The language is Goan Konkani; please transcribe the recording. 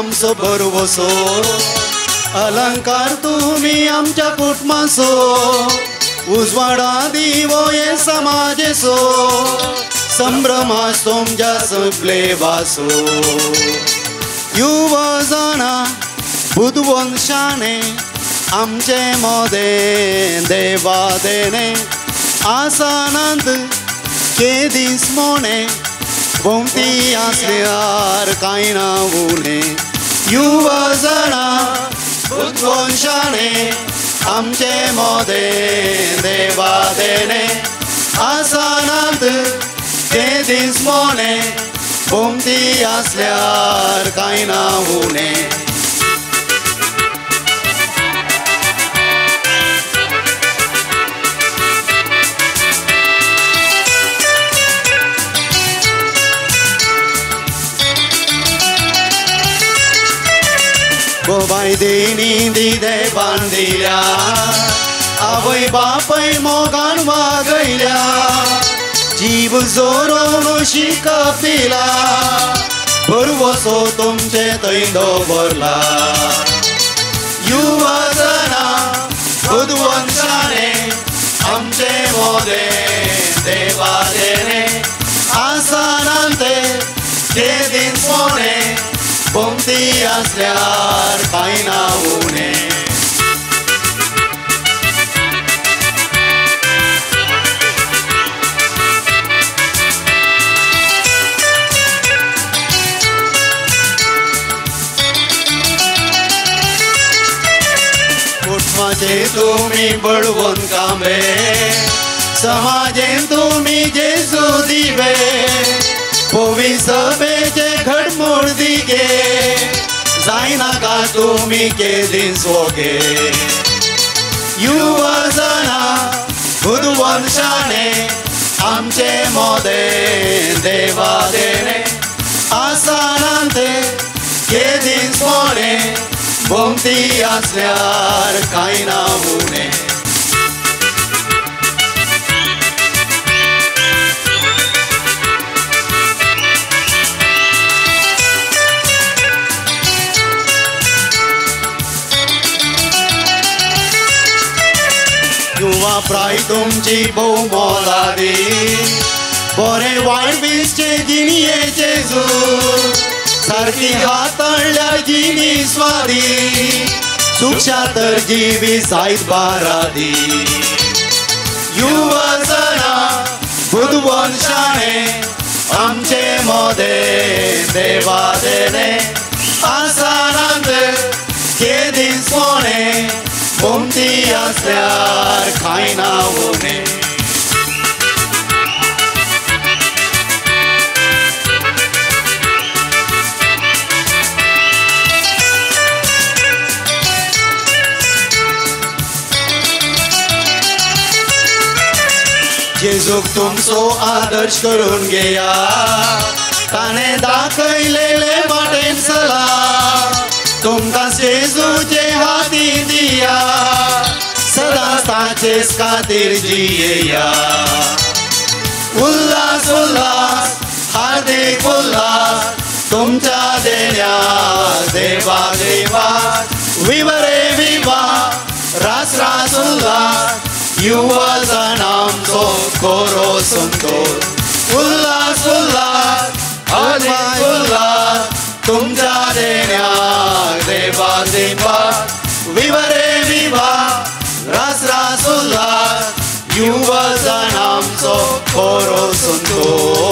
आमचो भरवसो अलंकार तुमी आमच्या कुटुंबाचो उजवाडा दिवो हे समाजेचो संभ्रमास तुमच्या सगळे वासो युवा जाणा बुदवंशाने आमचे मोदे देवा देणे आसानांत केदीस मोने भोंवती आसल्यार कांय ना उणें युवा जाणा बुदवंशाने आमचे मोदे देवा देणे आसानांत केदीस मोने भोंवती आसल्यार कांय ना उणें. गोबाय देणी दिदे बांदिल्या आवय बापय मोगान वागयल्या जीव जोरोन शिकपिला भरवसो तुमचे थंय दवरला युवा जाणा बुदवंशाने आमचे मोदे देवा देणे आसानांते ते दीस मोने भोंवती आसल्यार कांय ना उणें. कुटुंबाचे तुमी बळवंत कांबे समाजेन तुमी जेजू दिवे भोवी सभेचे घडमोड दिगे जायनाका तुमी केदीस वोगे युवा जाणा बुदवंशाने आमचे मोदे देवा देणे आसानांते केदीस मोने भोंवती आसल्यार कांय ना उणें. युवा प्राय तुमची भोव मोलादी बरे वायट विसचे जिणयेचे जूर सारकी हाताळल्यार जिणी स्वादी सुक्षा तर जिवी जायत बारादी युवा जाणा बुदवंशाने आमचे मोदे देवा देणे आसानांत केदीस मोने भोंवती आसल्यार कांय ना उणें. जेजूक तुमचो आदर्श करून घेया ताणें दाखयलेले वाटेन चला तुमकां जेजूचे हाती दिया सदांच ताचेच खातीर जियेया. उल्हास उल्हास हार्दिक उल्हास तुमच्या देण्या देवा देवा विवरे विवा रास रास उल्हास युवा जाणांचो कोरो संतोष उल्हास उल्हास हार्दिक उल्हास तुमच्या देण्या देवा देवा विवरे विवा रास रास उल्हास युवा जाणांचो कोरो संतोष.